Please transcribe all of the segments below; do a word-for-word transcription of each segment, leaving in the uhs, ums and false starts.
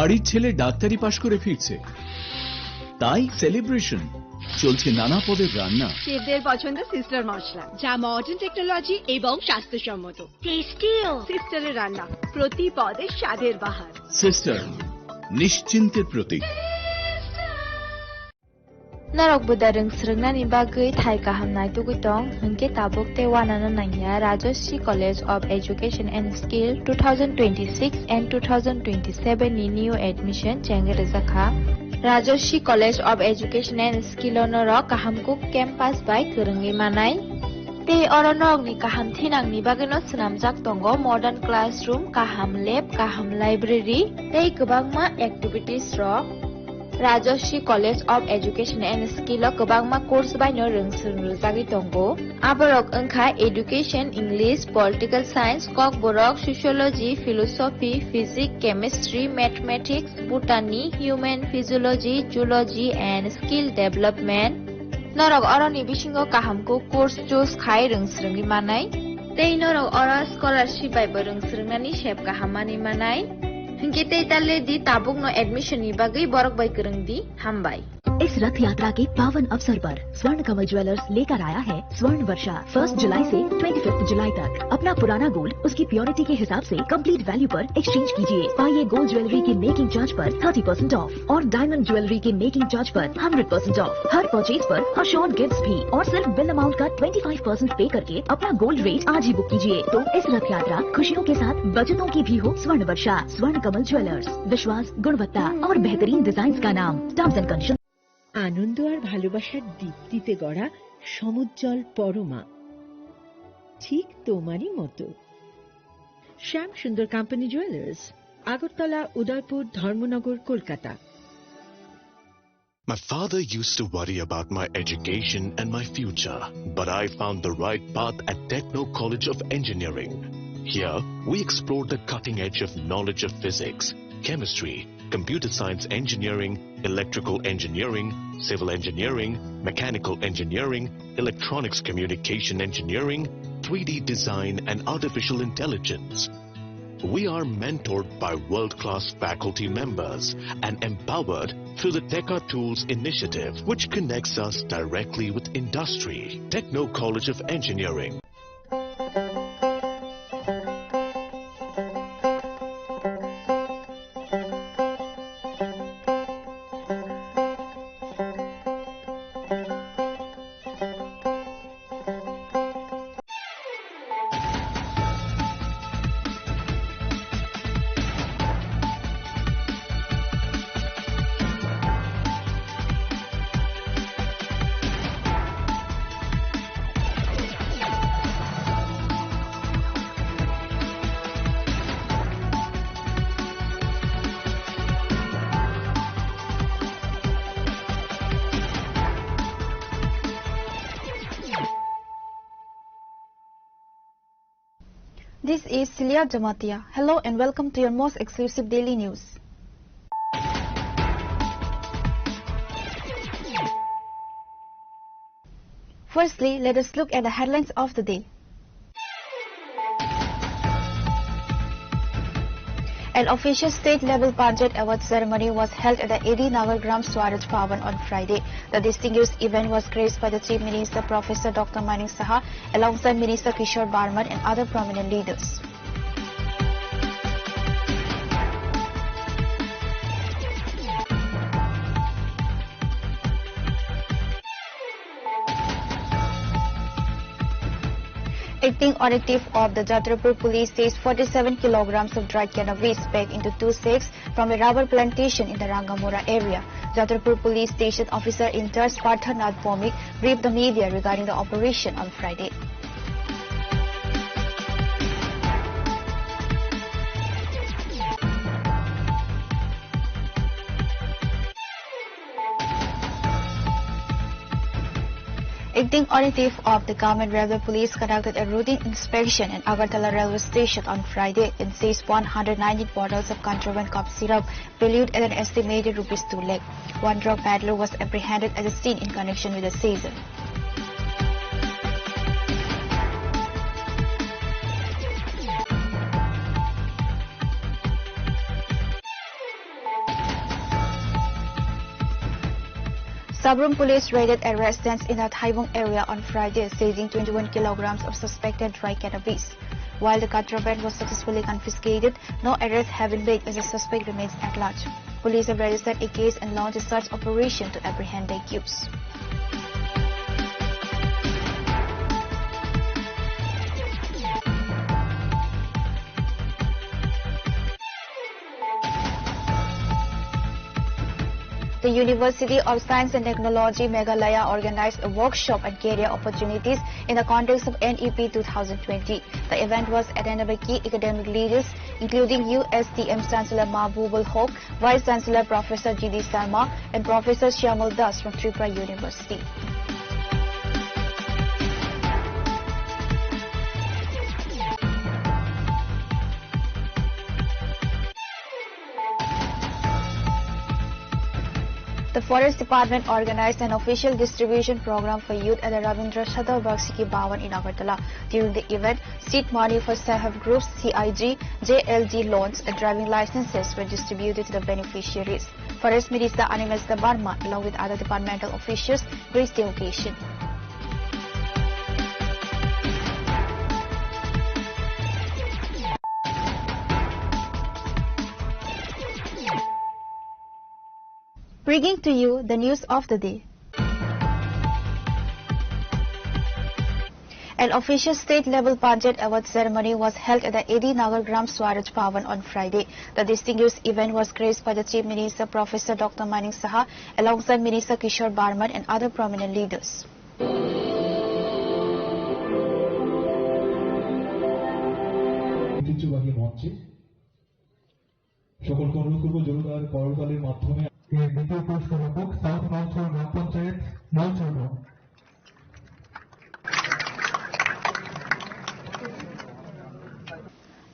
বাড়ির ছেলে ডাক্তারি পাশ করে ফিরছে, তাই সেলিব্রেশন। চলছে নানা পদের রান্না। শেফদের পছন্দ সিস্টার মশলা, যা মডার্ন টেকনোলজি এবং স্বাস্থ্যসম্মত। টেস্টিও। সিস্টারের রান্না, প্রতি পদে স্বাদের বাহার। সিস্টার, নিশ্চিন্তের প্রতীক। Norok bwdar rwng swrwngnani bagwi thai kaham naitugwi tong, hwnkhe tabuk tei uanano nangya Rajashree College of Education and Skill two thousand twenty-six and two thousand twenty-seven ni new admission chengwi rwjakha. Rajashree College of Education and Skill o norok kaham kuk campus bai kwrwngwi manai. Tei oro norokni kaham thinangni bagwino swnamjak tongo modern classroom, kaham lab, kaham library tei kwbangma activities rok. Rajashree College of Education and Skill o kwbangma course baino rwng swrwng rwjagwi tongo. Aborok wngkha Education, English, Political Science, Kokborok, Sociology, Philosophy, Physics, Chemistry, Mathematics, Botany, Human Physiology, Zoology and Skill Development. Norok oroni bisingo kaham kuk course choose khai rwng swrwngwi manai. Tei norok oro scholarship bai bo rwng swrwngnani sep kaham manwi manai. Hinkhe tei ta le di, tabukno admission ni bagwi borok bai kwrwng di. Hambai. इस रथ यात्रा के पावन अवसर पर स्वर्ण कमल ज्वेलर्स लेकर आया है स्वर्ण वर्षा। फर्स्ट जुलाई से ट्वेंटी फिफ्थ जुलाई तक अपना पुराना गोल्ड उसकी प्योरिटी के हिसाब से कंप्लीट वैल्यू पर एक्सचेंज कीजिए। पाइए गोल्ड ज्वेलरी के मेकिंग चार्ज पर थर्टी परसेंट ऑफ और डायमंड ज्वेलरी के मेकिंग चार्ज पर हंड्रेड परसेंट ऑफ। हर परचेज पर अश्योर्ड गिफ्ट्स भी और सिर्फ बिल अमाउंट का ट्वेंटी फ़ाइव परसेंट पे करके अपना गोल्ड रेट आज ही बुक कीजिए। तो इस रथ यात्रा खुशियों के साथ बचतों की भी हो स्वर्ण वर्षा। स्वर्ण कमल ज्वेलर्स, विश्वास, गुणवत्ता और बेहतरीन डिजाइन का नाम। Terms and condition. আনন্দ আর ভালোবাসার দীপ্তিতে গড়া সমুজ্জ্বল পরমা, ঠিক তোমারই মতো। শ্যাম সুন্দর কোম্পানি জুয়েলার্স, আগরতলা, উদয়পুর, ধর্মনগর, Kolkata. My father used to worry about my education and my future, but I found the right path at Techno College of Engineering. Here, we explore the cutting edge of knowledge of physics, chemistry, computer science engineering, electrical engineering, civil engineering, mechanical engineering, electronics communication engineering, three D design, and artificial intelligence. We are mentored by world-class faculty members and empowered through the Teka Tools initiative, which connects us directly with industry. Techno College of Engineering. This is Celia Jamatia. Hello and welcome to your most exclusive daily news. Firstly, let us look at the headlines of the day. An official state-level Panchayat Award ceremony was held at the A D Nagar Gram Swaraj Bhavan on Friday. The distinguished event was graced by the Chief Minister Professor Doctor Manik Saha alongside Minister Kishore Parmar and other prominent leaders. Acting on a tip of the Jatrapur police seized forty-seven kilograms of dry cannabis packed into two sacks from a rubber plantation in the Rangamura area. Jatrapur police station officer in charge Partha Nath Bhowmik briefed the media regarding the operation on Friday. Acting on a tip of, the Government Railway Police conducted a routine inspection in Agartala railway station on Friday and seized one hundred nineteen bottles of contraband cough syrup valued at an estimated rupees two lakh. One drug peddler was apprehended at the scene in connection with the seizure. Tabrum police raided a residence in the Thaibung area on Friday, seizing twenty-one kilograms of suspected dry cannabis. While the contraband was successfully confiscated, no arrests have been made as the suspect remains at large. Police have registered a case and launched a search operation to apprehend the accused. The University of Science and Technology Meghalaya organized a workshop on career opportunities in the context of N E P two thousand twenty. The event was attended by key academic leaders, including U S T M Chancellor Mahbubul Hoque, Vice Chancellor Professor G D Sharma, and Professor Shyamul Das from Tripura University. The Forest Department organized an official distribution program for youth at the Rabindra Shatabakshiki Bhawan in Agartala. During the event, seed money for self-help groups, C I G, J L G loans and driving licenses were distributed to the beneficiaries. Forest Minister Animesh Debbarma, along with other departmental officials, graced the occasion. Bringing to you the news of the day. An official state-level Panchayat Award ceremony was held at the A D Nagar Gram Swaraj Bhavan on Friday. The distinguished event was graced by the Chief Minister Professor Doctor Manik Saha alongside Minister Kishore Barman and other prominent leaders. ঐতিহ্যবাহী মঞ্চে সকলকে অনুরোধ করবো জোরদার করতালির মাধ্যমে। এর দ্বিতীয় পুরস্কার হোক সাউথ মলছড়া গ্রাম পঞ্চায়েত মলছড়া।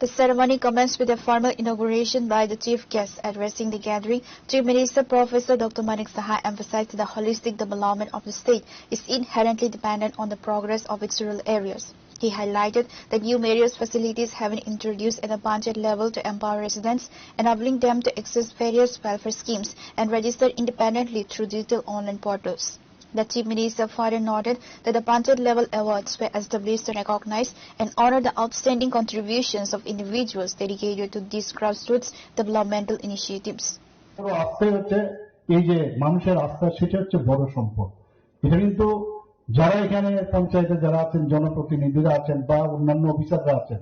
The ceremony commenced with a formal inauguration by the chief guest. Addressing the gathering, Chief Minister Professor Doctor Manik Saha emphasized that the holistic development of the state is inherently dependent on the progress of its rural areas. He highlighted that new various facilities have been introduced at the Panchayat level to empower residents, enabling them to access various welfare schemes and register independently through digital online portals. The Chief Minister further noted that the Panchayat level awards were established to recognize and honor the outstanding contributions of individuals dedicated to these grassroots developmental initiatives. আস্থা হচ্ছে এই যে মানুষের আস্থা, সেটা হচ্ছে বড় সম্পদ। এটা কিন্তু যারা এখানে পঞ্চায়েতে যারা আছেন, জনপ্রতিনিধিরা আছেন বা অন্যান্য অফিসাররা আছেন,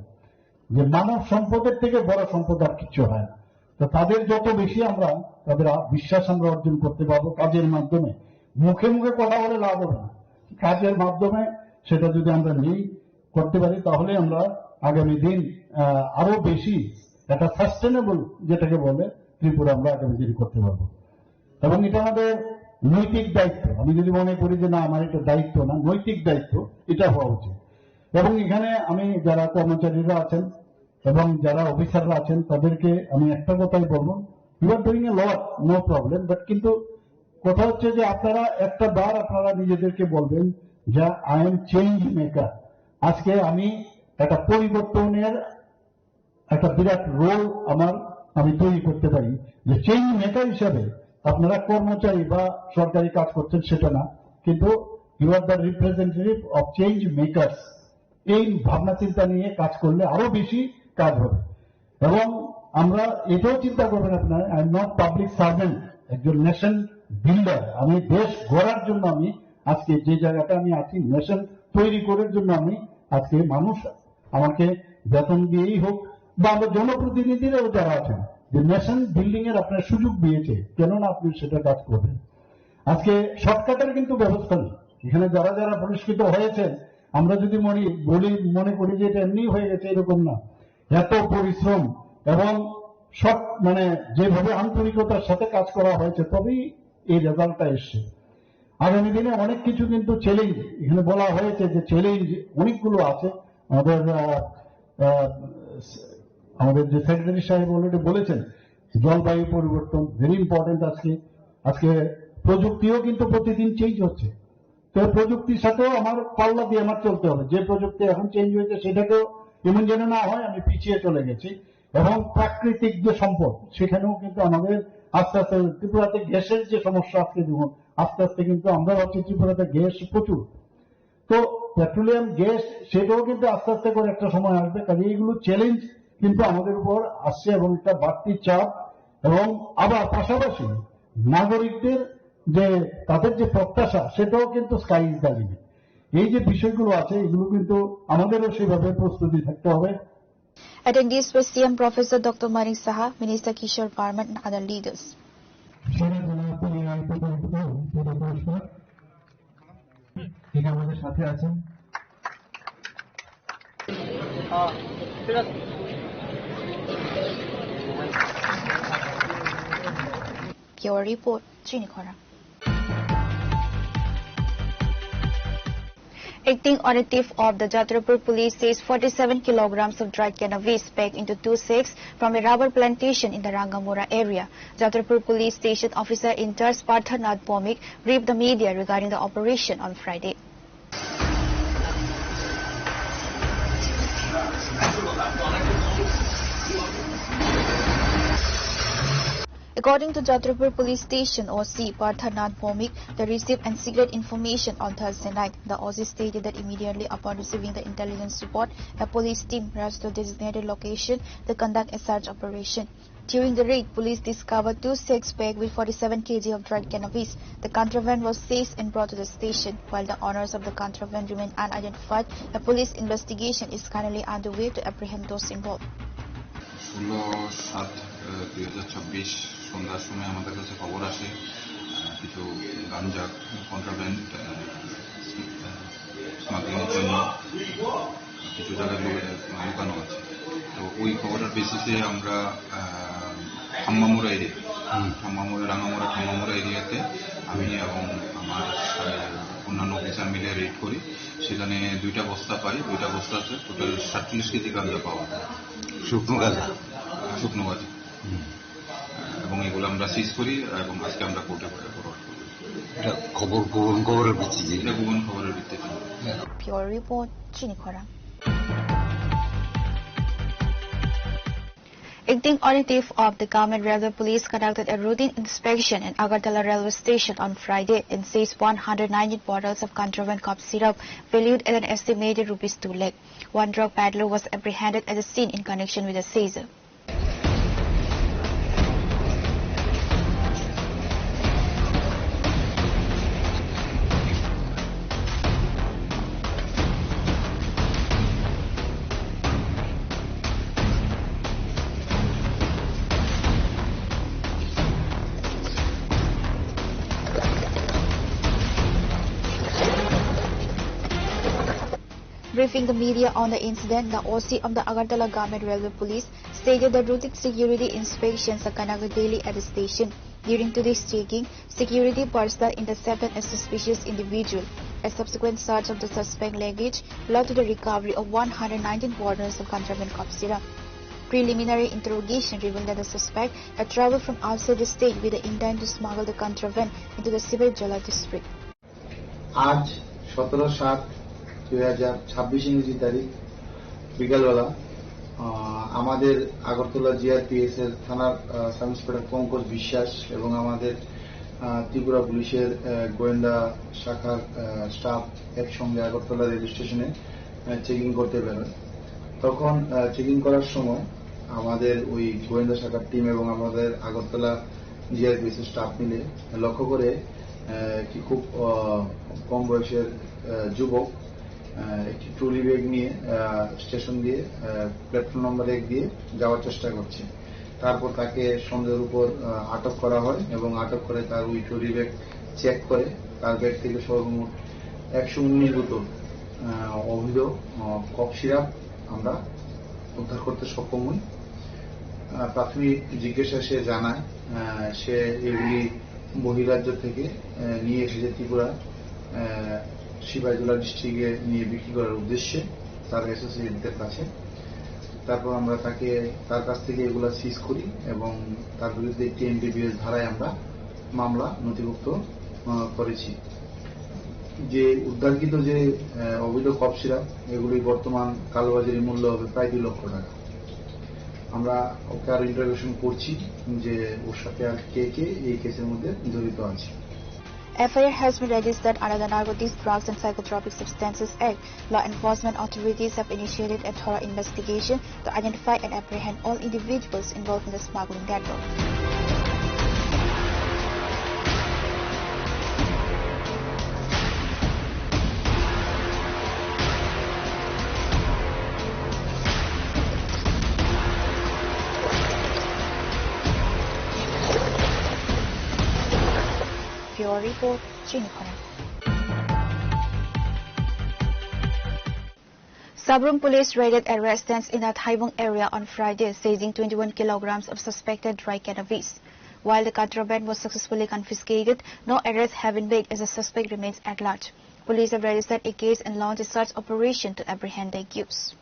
যে মানব সম্পদের থেকে বড় সম্পদ আর কিছু হয় না। তো তাদের যত বেশি আমরা তাদের আ-, বিশ্বাস আমরা অর্জন করতে পারবো কাজের মাধ্যমে, মুখে মুখে কথা বলে লাভ হবে না, কাজের মাধ্যমে সেটা যদি আমরা নিই, করতে পারি, তাহলে আমরা আগামী দিন, আহ, আরো বেশি একটা সাস্টেনেবল, যেটাকে বলে, ত্রিপুরা আমরা আগামী দিন করতে পারবো। এবং এটা আমাদের নৈতিক দায়িত্ব। আমি যদি মনে করি যে না, আমার এটা দায়িত্ব না, নৈতিক দায়িত্ব এটা হওয়া উচিত। এবং এখানে আমি যারা কর্মচারীরা আছেন এবং যারা অফিসাররা আছেন, তাদেরকে আমি একটা কথাই বলবো, you are doing a lot, no problem, but কিন্তু কথা হচ্ছে যে আপনারা একটা বার আপনারা নিজেদেরকে বলবেন যে, "I am change maker।" আজকে আমি একটা পরিবর্তনের একটা বিরাট রোল আমার, আমি তৈরি করতে পারি, যে চেঞ্জ মেকার হিসাবে আপনারা কর্মচারী বা সরকারি কাজ করছেন সেটা না, কিন্তু you are the representative of change makers। এই ভাবনা চিন্তা নিয়ে কাজ করলে আরো বেশি কাজ হবে। এবং আমরা এটাও চিন্তা করবেন আপনারা, I am not public servant, একজন নেশন বিল্ডার। আমি দেশ গড়ার জন্য আমি আজকে যে জায়গাটা আমি আছি, নেশন তৈরি করার জন্য আমি আজকে মানুষ আমাকে বেতন দিয়েই হোক বা আমরা জনপ্রতিনিধিরাও যারা আছেন, যে নেশন বিল্ডিং এর আপনার সুযোগ দিয়েছে, কেননা আপনি সেটা কাজ করবেন। আজকে শর্টকাটের কিন্তু ব্যবস্থা নেই। এখানে যারা যারা পুরস্কৃত হয়েছেন, আমরা যদি মনে বলি, মনে করি যে এটা এমনিই হয়ে গেছে, এরকম না। এত পরিশ্রম এবং সৎ, মানে, যেভাবে আন্তরিকতার সাথে কাজ করা হয়েছে, তবেই এই রেজাল্টটা এসছে। আগামী দিনে অনেক কিছু কিন্তু চ্যালেঞ্জ, এখানে বলা হয়েছে যে চ্যালেঞ্জ অনেকগুলো আছে। আমাদের, আহ, আহ, আমাদের যে সেক্রেটারি সাহেব অলরেডি বলেছেন, জলবায়ু পরিবর্তন ভেরি ইম্পর্টেন্ট। আজকে, আজকে প্রযুক্তিও কিন্তু প্রতিদিন চেঞ্জ হচ্ছে। তো প্রযুক্তির সাথেও আমার পাল্লা দিয়ে আমার চলতে হবে। যে প্রযুক্তি এখন চেঞ্জ হয়েছে, সেটাকেও এমন যেন না হয় আমি পিছিয়ে চলে গেছি। এবং প্রাকৃতিক যে সম্পদ, সেখানেও কিন্তু আমাদের আস্তে আস্তে ত্রিপুরাতে গ্যাসের যে সমস্যা আজকে দেখুন, আস্তে আস্তে কিন্তু আমরা ভাবছি ত্রিপুরাতে গ্যাস প্রচুর, তো পেট্রোলিয়াম গ্যাস সেটাও কিন্তু আস্তে আস্তে করে একটা সময় আসবে। কাজে এইগুলো চ্যালেঞ্জ কিন্তু আমাদের উপর আসছে এবং একটা বাড়তি চাপ, এবং আবার পাশাপাশি নাগরিকদের যে, তাদের যে প্রত্যাশা, সেটাও কিন্তু স্কাই ইজ দ্য লিমিট। এই যে বিষয়গুলো আছে, এগুলো কিন্তু আমাদেরও সেভাবে প্রস্তুতি থাকতে হবে। Attendees were C M Professor Doctor Manik Saha, Minister Kishore Parman and other leaders. সেরা জনপ্রিয় আইপিএল পুরস্কার, ঠিক আমাদের সাথে আছেন। Bureau report, Chini Khorang. Acting on a tip of the Jatrapur police seized forty-seven kilograms of dried cannabis packed into two sacks from a rubber plantation in the Rangamura area. Jatrapur police station officer in charge Partharnath Bhowmik briefed the media regarding the operation on Friday. According to Jatrapur Police Station O C Partharnath Bhowmik, they received and secret information on Thursday night. The O C stated that immediately upon receiving the intelligence report, a police team rushed to the designated location to conduct a search operation. During the raid, police discovered two sacks packed with forty-seven kilograms of dried cannabis. The contraband was seized and brought to the station. While the owners of the contraband remain unidentified, a police investigation is currently underway to apprehend those involved. ষোলো সাত দুই হাজার ছাব্বিশ সন্ধ্যার সময় আমাদের কাছে খবর আসে, আহ, কিছু গাঞ্জা কন্ট্রাব্যান্ড স্মাগলিংয়ের জন্য কিছু জায়গায় লু-, লুকানো আছে। তো ওই খবরের বেসিসে আমরা, আহ, থাম্বামুড়া এরিয়া, হুম। থাম্বামুড়া, রাঙামুড়া, থাম্বামুড়া এরিয়াতে আমি এবং আমার, আহ, অন্যান্য অফিসার মিলে রেড করি। সেখানে দুইটা বস্তা পাই, দুইটা বস্তা আছে, টোটাল সাতচল্লিশ কেজি গাঞ্জা পাওয়া যায়। শুকনো গাঁজা? শুকনো গাঁজা। হুম। আহ, এবং এগুলো আমরা সিজ করি এবং আজকে আমরা কোর্টে ফরওয়ার্ড করি। এটা খবর, গোপন খবরের ভিত্তিতে? এটা গোপন খবরের ভিত্তিতে। Bureau report, Chini Khorang. Acting on a tip of, the Government Railway Police conducted a routine inspection in Agartala railway station on Friday and seized one hundred nineteen bottles of contraband cough syrup valued at an estimated rupees two lakh. One drug peddler was apprehended at the scene in connection with the seizure. Briefing the media on the incident, the O C of the Agartala Government Railway Police stated that routine security inspections are conducted daily at the station. During today's checking, security personnel intercepted a suspicious individual. A subsequent search of the suspect luggage led to the recovery of one hundred nineteen bottles of contraband cough syrup. Preliminary interrogation revealed that the suspect had traveled from outside the state with the intent to smuggle the contraband into the Sipaijala district. আজ সতেরো সাত দুই হাজার ছাব্বিশ ইংরেজি তারিখ বিকালবেলা, আহ, আমাদের আগরতলা জিআরপিএস এর থানার, আহ, সাব ইন্সপেক্টর পঙ্কজ বিশ্বাস এবং আমাদের, আহ, ত্রিপুরা পুলিশের, আহ, গোয়েন্দা শাখার, আহ, স্টাফ একসঙ্গে আগরতলা রেল স্টেশনে, আহ, চেকিং করতে বেরোয়। তখন, আহ, চেকিং করার সময় আমাদের ওই গোয়েন্দা শাখার টিম এবং আমাদের আগরতলা জিআরপিএস এর স্টাফ মিলে লক্ষ্য করে, আহ, একটি খুব, আহ, কম বয়সের, আহ, যুবক, আহ, একটি ট্রলি ব্যাগ নিয়ে, আহ, স্টেশন দিয়ে, আহ, প্ল্যাটফর্ম নাম্বার এক দিয়ে যাওয়ার চেষ্টা করছে। তারপর তাকে সন্দেহের উপর, আহ, আটক করা হয় এবং আটক করে তার ওই ট্রলি ব্যাগ চেক করে তার ব্যাগ থেকে সর্বমোট একশো উনিশ বোতল, আহ, অবৈধ, আহ, কফ সিরাপ আমরা উদ্ধার করতে সক্ষম হই। আহ, প্রাথমিক জিজ্ঞাসায় সে জানায়, আহ, সে এগুলি বহিরাজ্য থেকে, আহ, নিয়ে এসেছে ত্রিপুরা, আহ, সিপাহীজলা ডিস্ট্রিক্টে নিয়ে বিক্রি করার উদ্দেশ্যে তার অ্যাসোসিয়েটদের কাছে। তারপর আমরা তাকে, তার কাছ থেকে এগুলা সিজ করি এবং তার বিরুদ্ধে একটি এনডিপিএস ধারায় আমরা মামলা নথিভুক্ত, আহ, করেছি। যে উদ্ধারকৃত যে, আহ, অবৈধ কফ সিরাপ, এগুলি বর্তমান কালোবাজারি মূল্য হবে প্রায় দুই লক্ষ টাকা। আমরা ওকে আরো ইন্টারোগেশন করছি যে ওর সাথে আর কে কে এই কেসের মধ্যে জড়িত আছে। F I R has been registered under the Narcotics, Drugs and Psychotropic Substances Act. Law enforcement authorities have initiated a thorough investigation to identify and apprehend all individuals involved in the smuggling network. Bureau Report, Chini Khorang. Sabrum police raided a residence in the Thaibung area on Friday, seizing twenty-one kilograms of suspected dry cannabis. While the contraband was successfully confiscated, no arrests have been made as the suspect remains at large. Police have registered a case and launched a search operation to apprehend the accused.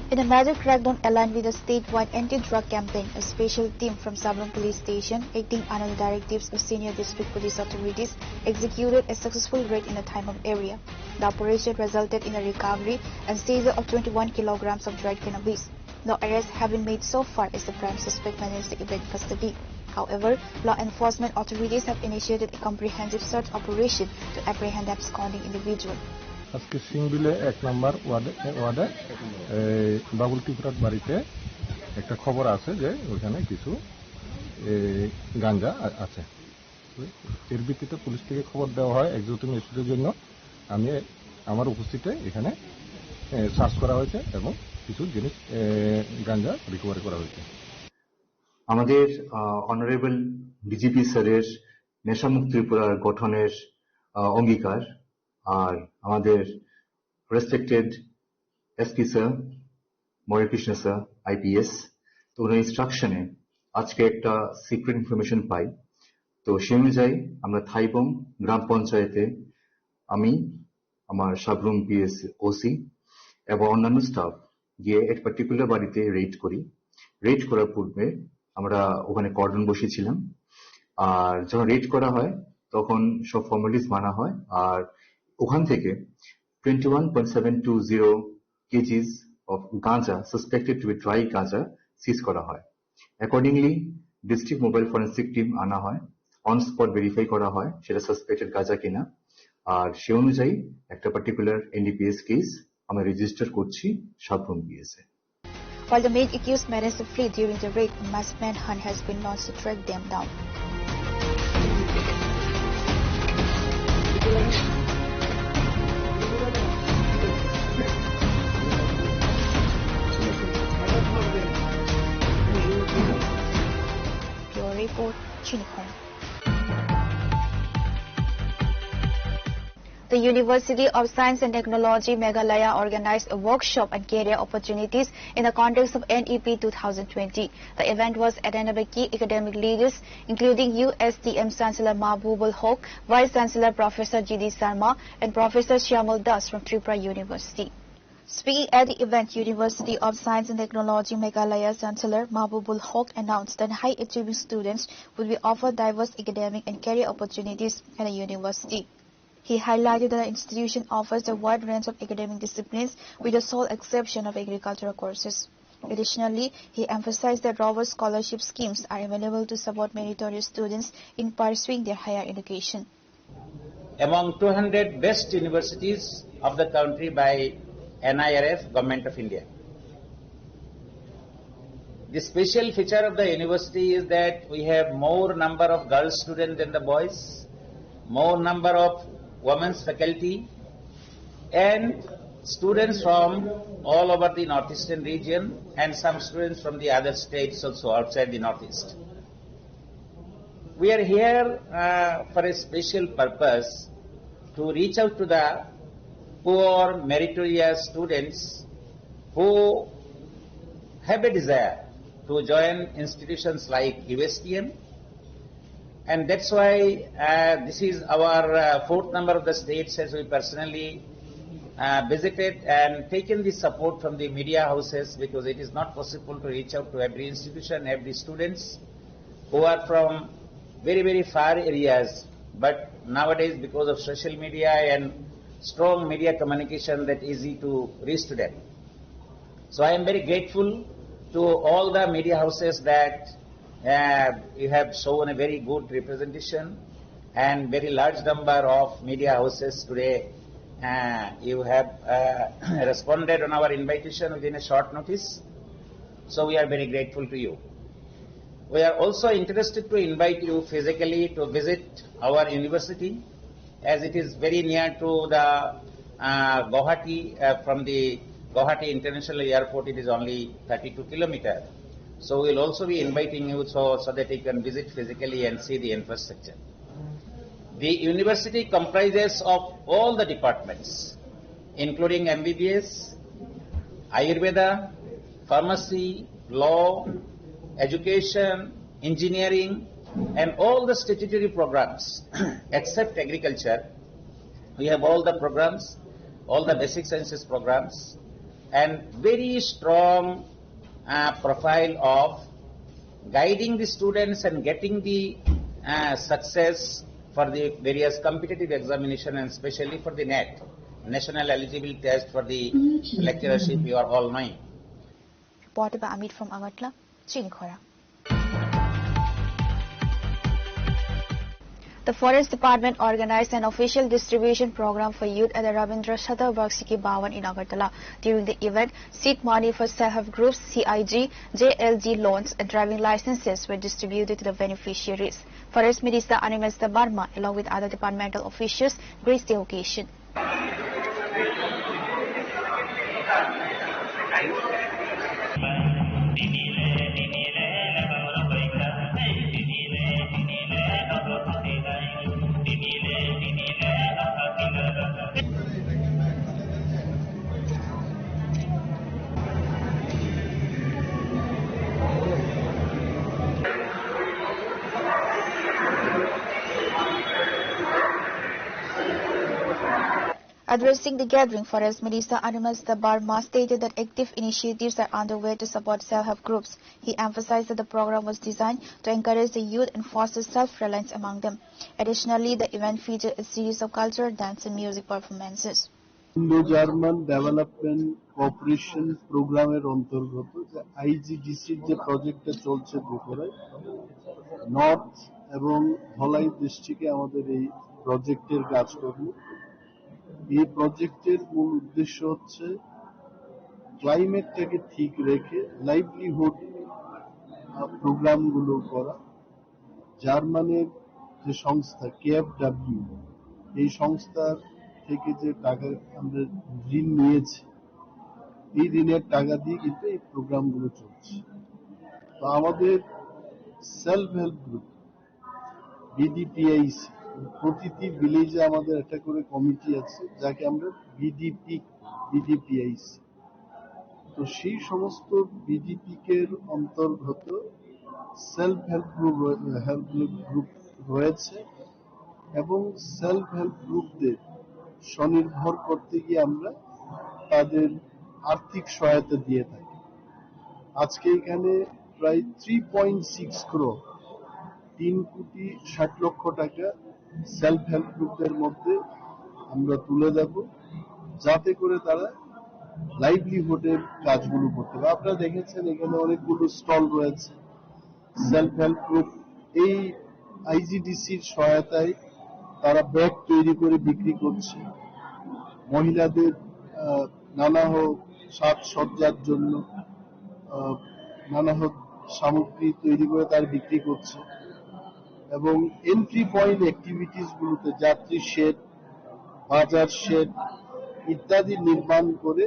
In a major crackdown aligned with the statewide anti-drug campaign, a special team from Sabrum Police Station, acting under the directives of senior district police authorities, executed a successful raid in the Thaibung area. The operation resulted in the recovery and seizure of twenty-one kilograms of dried cannabis. No arrests have been made so far as the prime suspect managed to evade custody. However, law enforcement authorities have initiated a comprehensive search operation to apprehend the absconding individual. আজকে সিংবিলে এক নাম্বার ওয়ার্ডে ওয়ার্ডে এই বাবুল ত্রিপুরার বাড়িতে একটা খবর আছে যে ওখানে কিছু এই গাঞ্জা আ- আছে। এর ভিত্তিতে পুলিশ থেকে খবর দেওয়া হয় এক্সিকিউটিভ ম্যাজিস্ট্রেটের জন্য। আমি আমার উপস্থিতিতে এখানে সার্চ করা হয়েছে এবং কিছু জিনিস এ, গাঞ্জা রিকভারি করা হয়েছে। আমাদের অনারেবল ডিজিপি স্যারের নেশামুক্ত ত্রিপুরার গঠনের আহ, অঙ্গীকার, আর আমাদের রেসপেক্টেড এসপি স্যার, ময়ূর কৃষ্ণ স্যার, আইপিএস, তো ওনার ইনস্ট্রাকশনে আজকে একটা সিক্রেট ইনফরমেশন পাই। তো সেই অনুযায়ী আমরা থাইবং গ্রাম পঞ্চায়েতে আমি, আমার সাবরুম পিএস ওসি এবং অন্যান্য স্টাফ গিয়ে এক পার্টিকুলার বাড়িতে রেড করি। রেড করার পূর্বে আমরা ওখানে কর্ডন বসিয়েছিলাম। আর যখন রেড করা হয়, তখন সব ফর্মালিটিস মানা হয়। আর ওখান থেকে twenty one point seven two zero kgs of গাঁজা, suspected to be dry গাঁজা, সিজ করা হয়। Accordingly, district mobile forensic team আনা হয়, অন স্পট ভেরিফাই করা হয় সেটা সাসপেক্টেড গাঁজা কিনা। আর সে অনুযায়ী একটা পার্টিকুলার এনডিপিএস কেস আমরা রেজিস্টার করছি সাবরুম পিএসএ। While the main accused managed to flee during the raid, a mass manhunt has been launched to track them down. Bureau Report, Chini Khorang. The University of Science and Technology Meghalaya organized a workshop on career opportunities in the context of N E P two thousand twenty. The event was attended by key academic leaders, including U S T M Chancellor Mahbubul Hoque, Vice Chancellor Professor G D Sharma, and Professor Shyamul Das from Tripura University. Speaking at the event, University of Science and Technology Meghalaya Chancellor Mahbubul Hoque announced that high achieving students will be offered diverse academic and career opportunities at the university. He highlighted that the institution offers a wide range of academic disciplines, with the sole exception of agricultural courses. Additionally, he emphasized that robust scholarship schemes are available to support meritorious students in pursuing their higher education. Among two hundred best universities of the country by N I R F, Government of India. The special feature of the university is that we have more number of girls students than the boys, more number of women's faculty, and students from all over the northeastern region and some students from the other states also outside the northeast. We are here uh, for a special purpose, to reach out to the poor meritorious students who have a desire to join institutions like U S T M. And that's why uh, this is our uh, fourth number of the states as we personally uh, visited and taken the support from the media houses, because it is not possible to reach out to every institution, every students. who are from very, very far areas, but nowadays, because of social media and strong media communication, that easy to reach to them. So I am very grateful to all the media houses that uh, you have shown a very good representation and very large number of media houses today. Uh, you have uh, responded on our invitation within a short notice. So we are very grateful to you. We are also interested to invite you physically to visit our university, as it is very near to the uh, Guwahati, uh, from the Guwahati International Airport, it is only thirty-two kilometer. So we'll also be inviting you so, so that you can visit physically and see the infrastructure. The university comprises of all the departments, including M B B S, Ayurveda, pharmacy, law, education, engineering, and all the statutory programs except agriculture. We have all the programs, all the basic sciences programs, and very strong uh, profile of guiding the students and getting the uh, success for the various competitive examination, and especially for the NET, National Eligibility Test for the lecturership, you are all knowing. Reported by Amit from Agartala, Chini Khora. The Forest Department organized an official distribution program for youth at the Rabindra Shatabakshiki Bhawan in Agartala. During the event, seed money for self-help groups, C I G, J L G loans and driving licenses were distributed to the beneficiaries. Forest Minister Animesh Debbarma, along with other departmental officials, graced the occasion. Addressing the gathering, Forest Minister Animesh Debbarma stated that active initiatives are underway to support self-help groups. He emphasized that the program was designed to encourage the youth and foster self-reliance among them. Additionally, the event featured a series of cultural dance and music performances. Indo German development cooperation প্রোগ্রামের অন্তর্গত যে আইজিডিসির যে প্রজেক্টটা চলছে বগুড়ায়, নর্থ এবং ধলাই ডিস্ট্রিক্টে আমাদের এই প্রজেক্টের কাজকর্ম। এই প্রজেক্টের মূল উদ্দেশ্য হচ্ছে ক্লাইমেটটাকে ঠিক রেখে লাইভলিহুড প্রোগ্রামগুলো করা। জার্মানির যে সংস্থা কেএফডব্লিউ, এই সংস্থার থেকে যে টাকা আমরা ঋণ নিয়েছি, এই ঋণের টাকা দিয়ে কিন্তু এই প্রোগ্রামগুলো চলছে। তো আমাদের সেলফ হেল্প গ্রুপ, বিডিপিআইসি, প্রতিটি ভিলেজে আমাদের একটা করে কমিটি আছে, যাকে আমরা বিডিপি, বিডিপিআইসি। তো সেই সমস্ত বিডিপিকের অন্তর্গত সেলফ হেল্প গ্রুপ রয়ে-, হেল্প গ্রুপ রয়েছে এবং সেলফ হেল্প গ্রুপদের স্বনির্ভর করতে গিয়ে আমরা তাদের আর্থিক সহায়তা দিয়ে থাকি। আজকে এখানে প্রায় থ্রি পয়েন্ট সিক্স ক্রোর, তিন কোটি ষাট লক্ষ টাকা সেলফ হেল্প গ্রুপের মধ্যে আমরা তুলে দেব, যাতে করে তারা লাইভলিহুডের কাজগুলো করতে পারে। আপনারা দেখেছেন এখানে অনেকগুলো স্টল রয়েছে। সেলফ হেল্প গ্রুপ এই আইজিডিসির সহায়তায় তারা ব্যাগ তৈরি করে বিক্রি করছে। মহিলাদের, আহ, নানা হোক সাজসজ্জার জন্য, আহ, নানা হোক সামগ্রী তৈরি করে তারা বিক্রি করছে এবং এন্ট্রি পয়েন্ট অ্যাক্টিভিটিস গুলোতে যাত্রী শেড, বাজার শেড ইত্যাদি নির্মাণ করে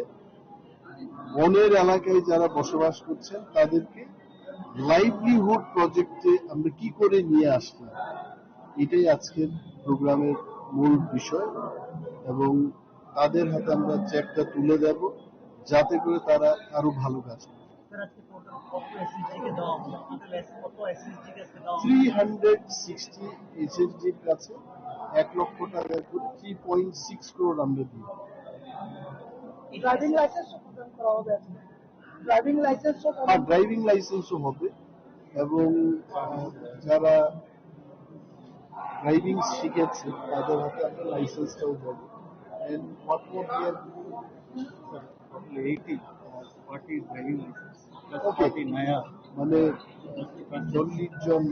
বনের এলাকায় যারা বসবাস করছেন তাদেরকে লাইভলিহুড প্রজেক্টে আমরা কি করে নিয়ে আসলাম, এটাই আজকের প্রোগ্রামের মূল বিষয় এবং তাদের হাতে আমরা চেকটা তুলে দেব, যাতে করে তারা আরো ভালো কাজ করে। স্যার, আজকে টোটাল কত এসএসজি কে দেওয়া হলো? টোটাল এস-, কত এসএসজি কে আজকে দেওয়া হলো? থ্রি হান্ড্রেড সিক্সটি এসএসজির কাছে এক লক্ষ টাকা করে থ্রি পয়েন্ট সিক্স ক্রোর আমরা দিই। ড্রাইভিং লাইসেন্সও প্রদান করা হবে আজকে। ড্রাইভিং লাইসেন্সও প্রদান হ্যাঁ, ড্রাইভিং লাইসেন্সও হবে। এবং আহ, যারা ড্রাইভিং শিখেছে তাদের হাতে আমরা লাইসেন্সটাও দেবো। And what would be a eighty forty driving license plus Okay. forty নয়া। মানে চল্লিশ জন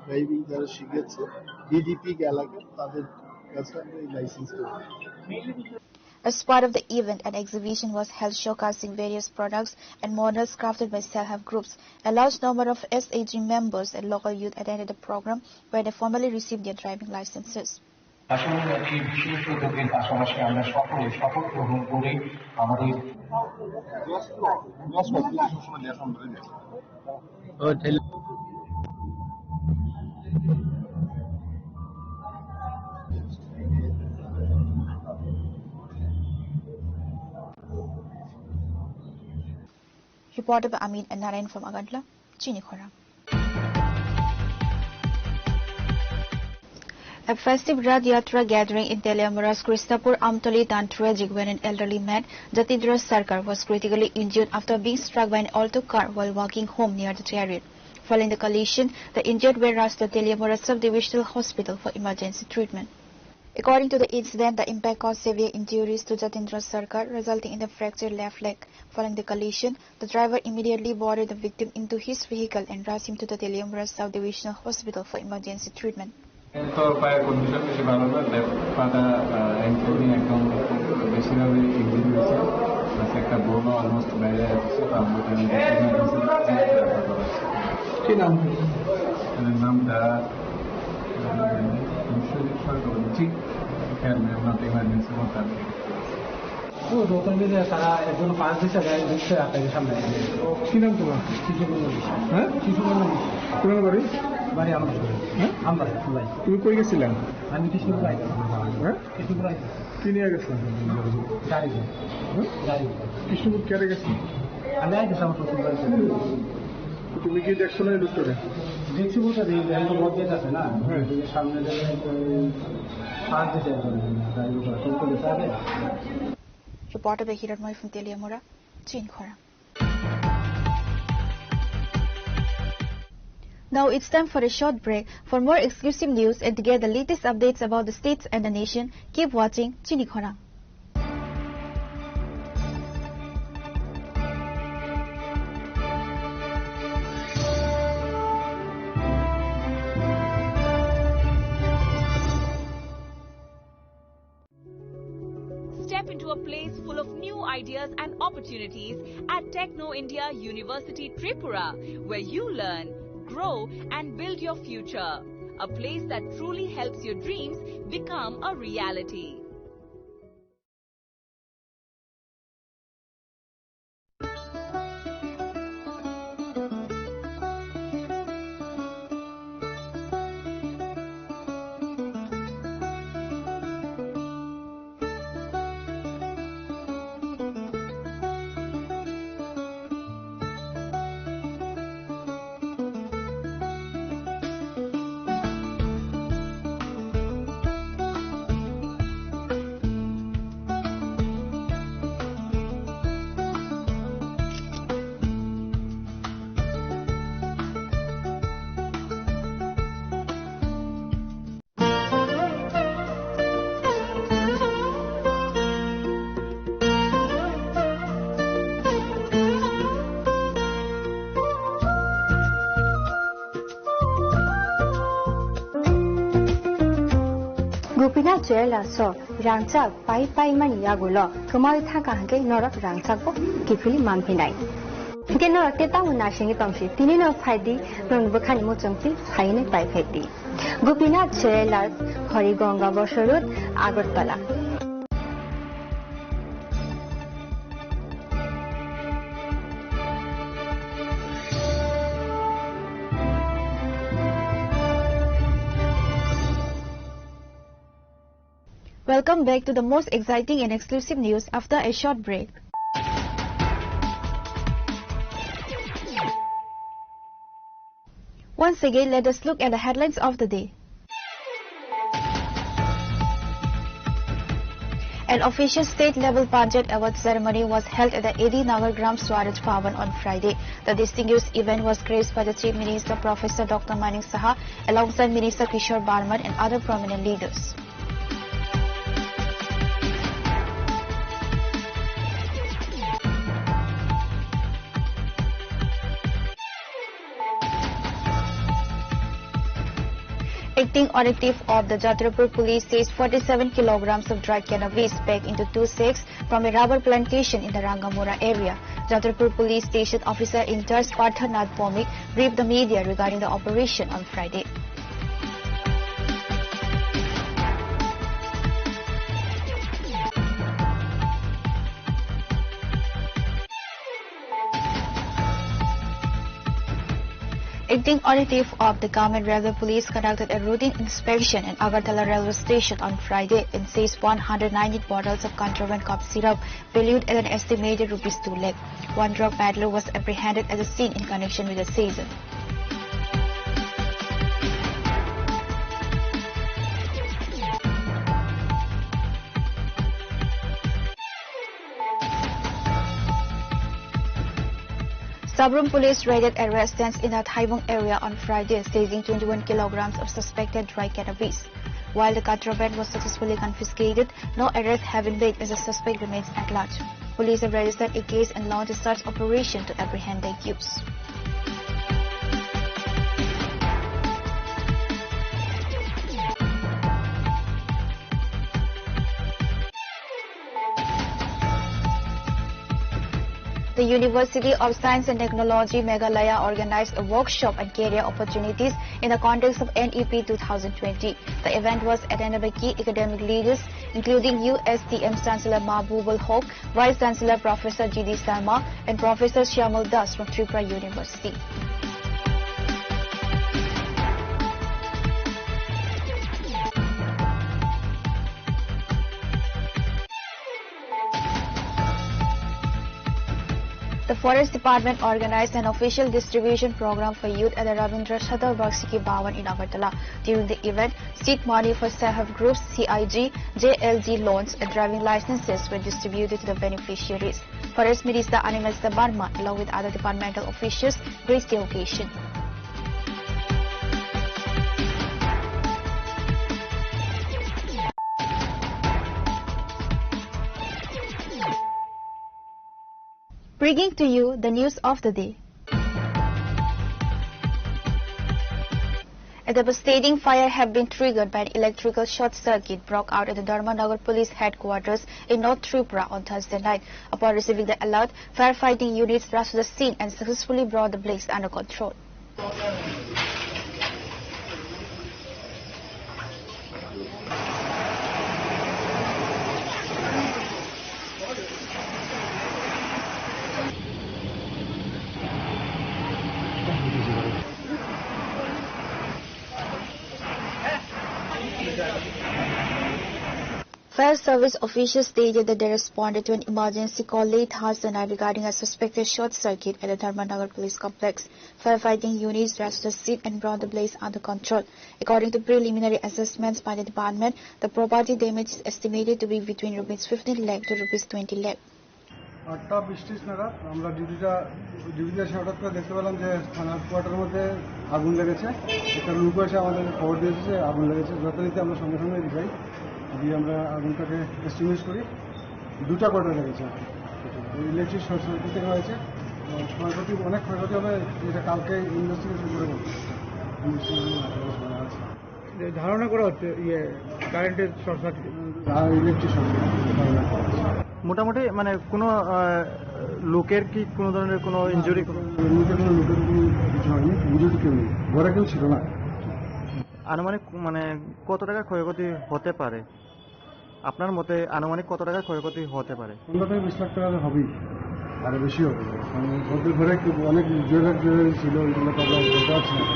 ড্রাইভিং যারা শিখেছে ডিডিপি এলাকার, তাদের কাছে আমরা এই লাইসেন্সটা দেবো। As part of the event, an exhibition was held showcasing various products and models crafted by self-help groups. A large number of S H G members and local youth attended the program, where they formally received their driving licenses. আসলে এই বিশেষ উদ্যোগের পাশাপাশি আমরা সকলে শপথ গ্রহণ করি আমাদের Reported by Amin and Narayan from Agartala, Chini Khorang. A festive Rath Yatra gathering in Teliamura's Krishnapur Amtali Tantra Jigwen and elderly man Jatindra Sarkar was critically injured after being struck by an Alto car while walking home near the chariot. Following the collision, the injured were rushed to Teliamura Sub-Divisional Hospital for emergency treatment. According to the incident, the impact caused severe injuries to Jatindra Sarkar, resulting in the fractured left leg. Following the collision, the driver immediately boarded the victim into his vehicle and rushed him to the Teliamura Sub-Divisional Hospital for emergency treatment. তো পায়ের কন্ডিশন বেশি ভালো না, লেফট পাটা, আহ, এমসিবি একদম বেশিভাবে ইঞ্জুরি হয়েছে। বাস একটা বোনও অলমোস্ট বাইরে আসছে, তো আমরা এখানে ইমার্জেন্সি রেফার করা হচ্ছে। কি নাম? এদের নামটা, আহ, বিশ্বজিৎ সরকার, ঠিক খেয়াল নেই, আমরা তো ইমার্জেন্সি মধ্যে আমি ও, দোকান মিলে তারা একজন পাঁচ দিছে, এক দিচ্ছে আপনাদের সামনে। কি নাম তোমার? শিশু মন্ডল। হ্যাঁ? শিশু মন্ডল। কোন বাড়ি? বাড়ি আমার। হ্যাঁ? আমার, ভাই। তুমি কই গেছিলা? আমি কৃষ্ণপুর আইতাম। হ্যাঁ? কৃষ্ণপুর আইতাম। কি নিয়ে গেছিলা? গাড়ি। হ্যাঁ? গাড়ি। কৃষ্ণপুর কেটে গেছিলা? আমি আইতাম আমার শ্বশুর বাড়িতে। তুমি কি দেখছো না এই লোকটাকে? দেখছি বলতে এই ব্যাংকের মধ্যে আছে না? হ্যাঁ। এই যে সামনে যে, উম, পাঁচ দিছে একজন, গাড়ির উপরে চলতে গেছে আগে। Reported by Hiranmoy from Teliamura, Chini Khorang. Now it's time for a short break. For more exclusive news and to get the latest updates about the states and the nation, keep watching Chini Khorang. Step into a place full of new ideas and opportunities at Techno India University Tripura, where you learn, grow, and build your future. A place that truly helps your dreams become a reality. Gopinath Jewellers o rangchak pai pai mani yagulo kwmawi thangkha hwnkhe norok rangchak bo kiphilwi manphinai. Hwnkhe norok tei tamo naisingwi tongsi, tini no phaidi, norokni bwkhani muchungtwi phainwi paiphaidi. Gopinath Jewellers, Harigonga Bosor Road, Agartala. Welcome back to the most exciting and exclusive news after a short break. Once again, let us look at the headlines of the day. An official state-level Panchayat Award ceremony was held at the A D Nagar Gram Swaraj Bhavan on Friday. The distinguished event was graced by the Chief Minister Professor Doctor Manik Saha alongside Minister Kishore Barman and other prominent leaders. Acting on a tip of the Jatrapur police seized forty-seven kilograms of dry cannabis packed into two sacks from a rubber plantation in the Rangamura area. Jatrapur police station officer in-charge Partha Nath Bhowmik briefed the media regarding the operation on Friday. Acting on a tip of, the Government Railway Police conducted a routine inspection in Agartala railway station on Friday and seized one hundred nineteen bottles of contraband cough syrup valued at an estimated rupees two lakh. One drug peddler was apprehended at the scene in connection with the seizure. Sabroom police raided a residence in the Thaibung area on Friday, seizing twenty-one kilograms of suspected dry cannabis. While the contraband was successfully confiscated, no arrests have been made as the suspect remains at large. Police have registered a case and launched a search operation to apprehend the accused. The University of Science and Technology Meghalaya organized a workshop on career opportunities in the context of N E P two thousand twenty. The event was attended by key academic leaders, including U S T M Chancellor Mahbubul Hoque, Vice Chancellor Professor G D Sharma, and Professor Shyamal Das from Tripura University. The Forest Department organized an official distribution program for youth at the Rabindra Shatabakshi Bhavan in Agartala. During the event, seed money for self-help groups, C I G, J L G loans and driving licenses were distributed to the beneficiaries. Forest Minister Animesh Debbarma, along with other departmental officials, graced the occasion. Bringing to you the news of the day. A devastating fire have been triggered by an electrical short circuit broke out at the Dharmanagar Police Headquarters in North Tripura on Thursday night. Upon receiving the alert, firefighting units rushed to the scene and successfully brought the blaze under control. Fire service officials stated that they responded to an emergency call late Thursday night regarding a suspected short circuit at the Dharmanagar Police Complex. Firefighting units rushed to the scene and brought the blaze under control. According to preliminary assessments by the department, the property damage is estimated to be between rupees fifteen lakh to rupees twenty lakh. আটটা বিশ ত্রিশ নাগাদ আমরা ডিউটিটা, ডিউটিতে এসে হঠাৎ করে দেখতে পেলাম যে থানার কোয়ার্টারের মধ্যে আগুন লেগেছে। একটা লোক এসে আমাদের খবর দিয়েছে যে আগুন লেগেছে। যথারীতি আমরা সঙ্গে সঙ্গে যাই, গিয়ে আমরা আগুনটাকে এক্সটিংগুইশ করি। দুটা কোয়ার্টার লেগেছে। ইলেকট্রিক শর্ট সার্কিট থেকে হয়েছে। তো ক্ষয়ক্ষতি, অনেক ক্ষয়ক্ষতি হবে, এটা কালকে ইনভেস্টিগেশন করে বলবো। ইনভেস্টিগেশন আছে। যে ধারণা করা হচ্ছে, ইয়ে, কারেন্টের শর্ট সার্কিট। আর ইলেকট্রিক শর্ট সার্কিট ধারণা করা হচ্ছে। মোটামুটি মানে কোনো, আহ, লোকের কি কোনো ধরনের কোনো ইনজুরি, কোনো লোকের, কোনো লোকের কোনো কিছু হয়নি, ইনজুরি কেউ নেই, ঘরে কেউ ছিল না। আনুমানিক মানে কত টাকা ক্ষয়ক্ষতি হতে পারে? আপনার মতে আনুমানিক কত টাকা ক্ষয়ক্ষতি হতে পারে? পনেরো থেকে বিশ লাখ টাকা হবেই, আরো বেশি হবে। কারণ ওদের ঘরে একটু অনেক জুয়েলার, জুয়েলারি ছিল, ওইগুলো তো আমরা বলতে পারছি না।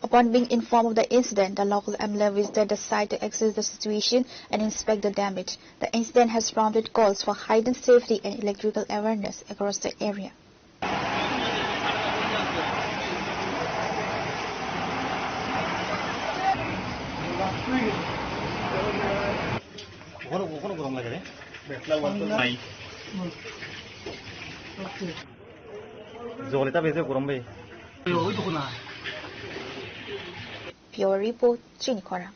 Upon being informed of the incident, the local M L A visited the site to assess the situation and inspect the damage. The incident has prompted calls for heightened safety and electrical awareness across the area. Okono, okono gurung lage de. Nai. Jole ta bese gurung be. Bureau Report, Chini Khorang.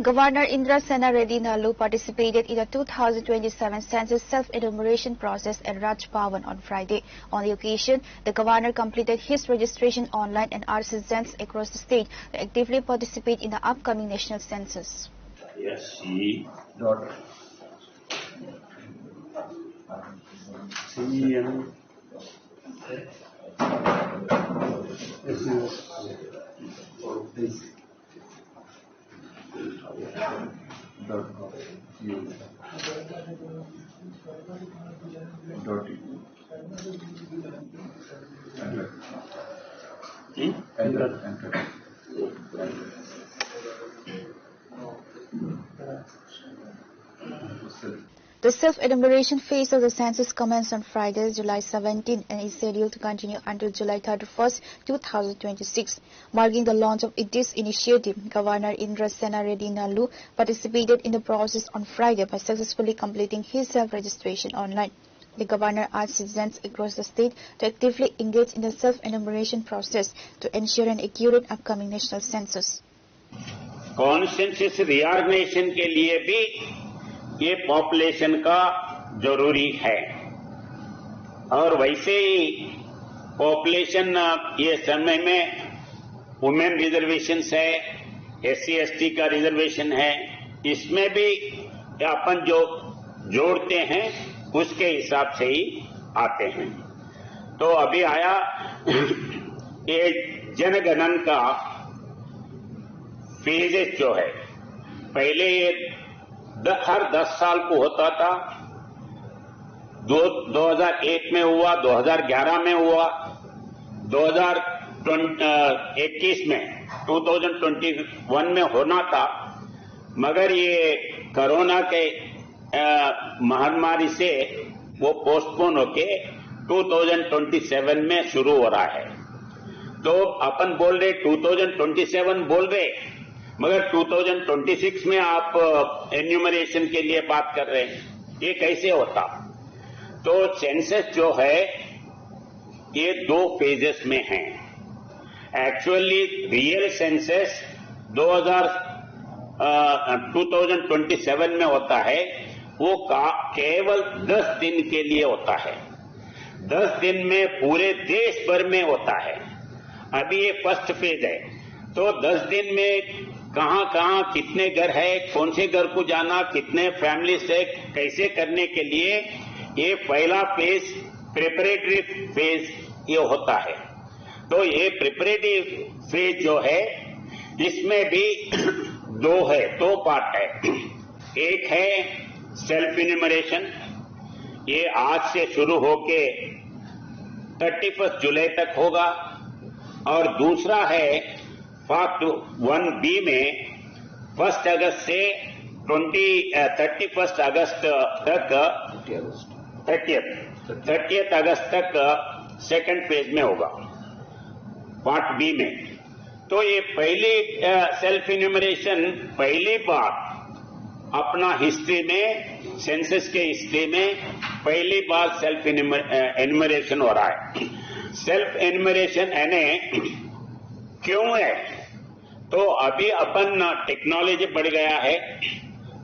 Governor Indrasena Reddy Nallu participated in the two thousand twenty-seven census self-enumeration process at Raj Bhavan on Friday. On the occasion, the governor completed his registration online and urged citizens across the state to actively participate in the upcoming national census. S C dot C M dot U dot in. Hmm? Enter, enter. The self-enumeration phase of the census commenced on Friday, July seventeen, and is scheduled to continue until July thirty-first, two thousand twenty-six. Marking the launch of this initiative, Governor Indrasena Reddy Nallu participated in the process on Friday by successfully completing his self-registration online. The governor urged citizens across the state to actively engage in the self-enumeration process to ensure an accurate upcoming national census. Consensus रियॉर्गेनाइजेशन के लिए भी ये पॉपुलेशन का जरूरी है। और वैसे ही पॉपुलेशन, ये समय में वुमेन रिजर्वेशन है, एस सी एस टी का रिजर्वेशन है, इसमें भी अपन जो जोड़ते हैं, उसके हिसाब से ही आते हैं। तो अभी आया ये जनगणन का फेजेस जो है, पहले ये द, हर दस साल को होता था, दो, दो हज़ार एक में हुआ, दो हज़ार ग्यारह में हुआ, दो हज़ार इक्कीस में, ट्वेंटी ट्वेंटी वन में होना था, मगर ये कोरोना के, अ, महामारी से वो पोस्टपोन होके ट्वेंटी ट्वेंटी सेवन में शुरू हो रहा है। तो अपन बोल रहे ट्वेंटी ट्वेंटी सेवन बोल रहे, मगर ट्वेंटी ट्वेंटी सिक्स में आप एन्यूमरेशन के लिए बात कर रहे हैं, ये कैसे होता? तो सेंसस जो है, ये दो फेजेस में है। एक्चुअली रियल सेंसस दो हज़ार, अ, ट्वेंटी ट्वेंटी सेवन में होता है, वो का, केवल दस दिन के लिए होता है। दस दिन में पूरे देश भर में होता है। अभी ये फर्स्ट फेज है, तो दस दिन में कहाँ-कहाँ कितने घर है, कौन से घर को जाना, कितने फैमिली से, कैसे करने के लिए ये पहला फेज, प्रिपरेटरी फेज ये होता है। तो ये प्रिपरेटरी फेज जो है, इसमें भी दो है, दो पार्ट है। एक है सेल्फ इन्यूमरेशन, ये आज से शुरू होके थर्टी फर्स्ट जुलाई तक होगा, और दूसरा है पार्ट वन बी में फर्स्ट अगस्त से ट्वेंटी, अ, थर्टी फर्स्ट अगस्त तक, थर्टी अगस्त। थर्टियथ, थर्टियथ अगस्त तक सेकंड फेज में होगा, पार्ट बी में। तो ये पहली, अ, सेल्फ इन्यूमरेशन पहली बार अपना हिस्ट्री में, सेंसस के हिस्ट्री में पहली बार सेल्फ इन्यूमर-, अ, इन्यूमरेशन हो रहा है। सेल्फ इन्यूमरेशन यानी क्यों है? तो अभी अपन टेक्नोलॉजी बढ़ गया है,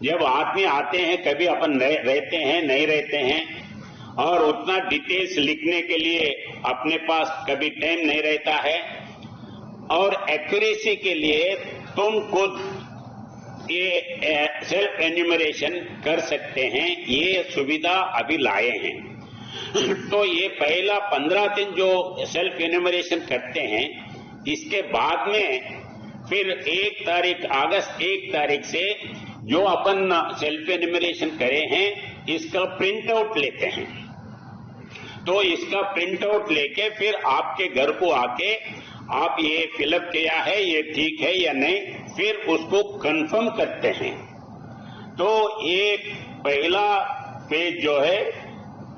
जब आदमी आते हैं, कभी अपन रह-, रहते हैं, नहीं रहते हैं, और उतना डिटेल्स लिखने के लिए अपने पास कभी टाइम नहीं रहता है, और एक्यूरेसी के लिए तुम खुद ये, अ, सेल्फ एन्यूमरेशन कर सकते हैं, ये सुविधा अभी लाए हैं। तो ये पहला पन्द्रह दिन जो सेल्फ एन्यूमरेशन करते हैं, इसके बाद में फिर एक तारीख, अगस्त एक तारीख से जो अपन सेल्फ एन्यूमरेशन करे हैं, इसका प्रिंट आउट लेते हैं। तो इसका प्रिंट आउट लेके फिर आपके घर को आके आप ये फिलअप किया है, ये ठीक है या नहीं, फिर उसको कंफर्म करते हैं। तो ये पहला पेज जो है,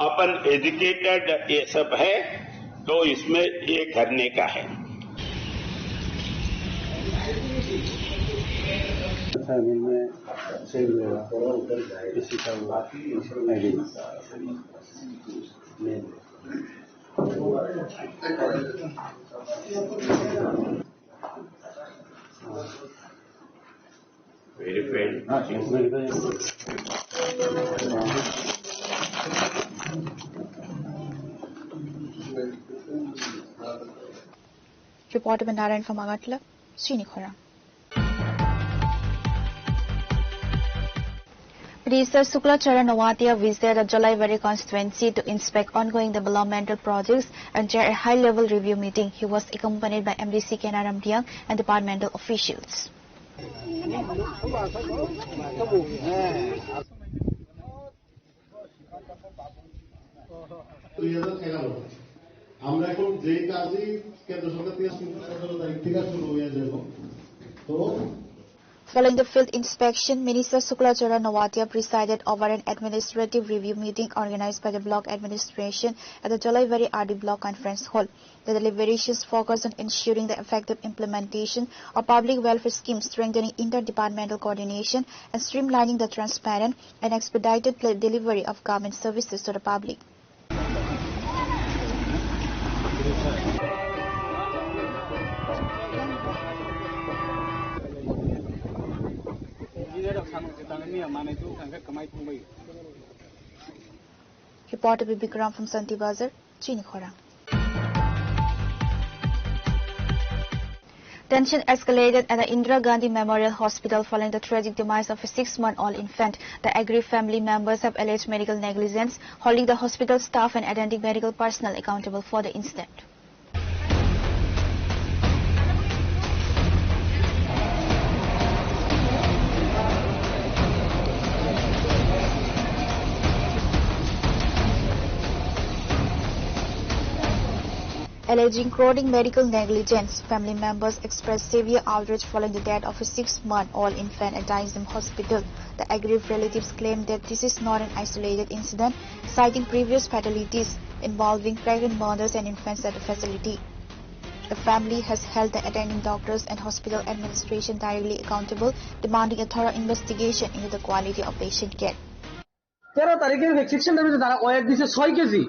अपन एजुकेटेड ये सब है, तो इसमें ये करने का है। También me sirve ese cargo. Very fair. Reporter Narayan from Agartala, Srini Khorang. Minister Sukla Charan Noatia visited the Jolaibari constituency to inspect ongoing developmental projects and chair a high-level review meeting. He was accompanied by M D C Kanaram Riang and departmental officials. দুই হাজার এগারো। আমরা এখন যেই কাজই কেন্দ্র সরকার থেকে শুরু, সতেরো তারিখ থেকে শুরু হয়ে যাব। তো Following the field inspection, Minister Sukla Charan Noatia presided over an administrative review meeting organized by the block administration at the Jolaibari R D Block Conference Hall. The deliberations focused on ensuring the effective implementation of public welfare schemes, strengthening interdepartmental coordination, and streamlining the transparent and expedited pl- delivery of government services to the public. Reporter Bibikram from Santi Bazar, Srini Khorang. Tension escalated at the Indira Gandhi Memorial Hospital following the tragic demise of a six-month-old infant. The aggrieved family members have alleged medical negligence, holding the hospital staff and attending medical personnel accountable for the incident. Alleging chronic medical negligence, family members expressed severe outrage following the death of a six-month-old infant at Daisim Hospital. The aggrieved relatives claim that this is not an isolated incident, citing previous fatalities involving pregnant mothers and infants at the facility. The family has held the attending doctors and hospital administration directly accountable, demanding a thorough investigation into the quality of patient care. তেরো তারিখের ভ্যাকসিনেশনটার ভিতরে তারা ওয়েট দিছে ছয় KG.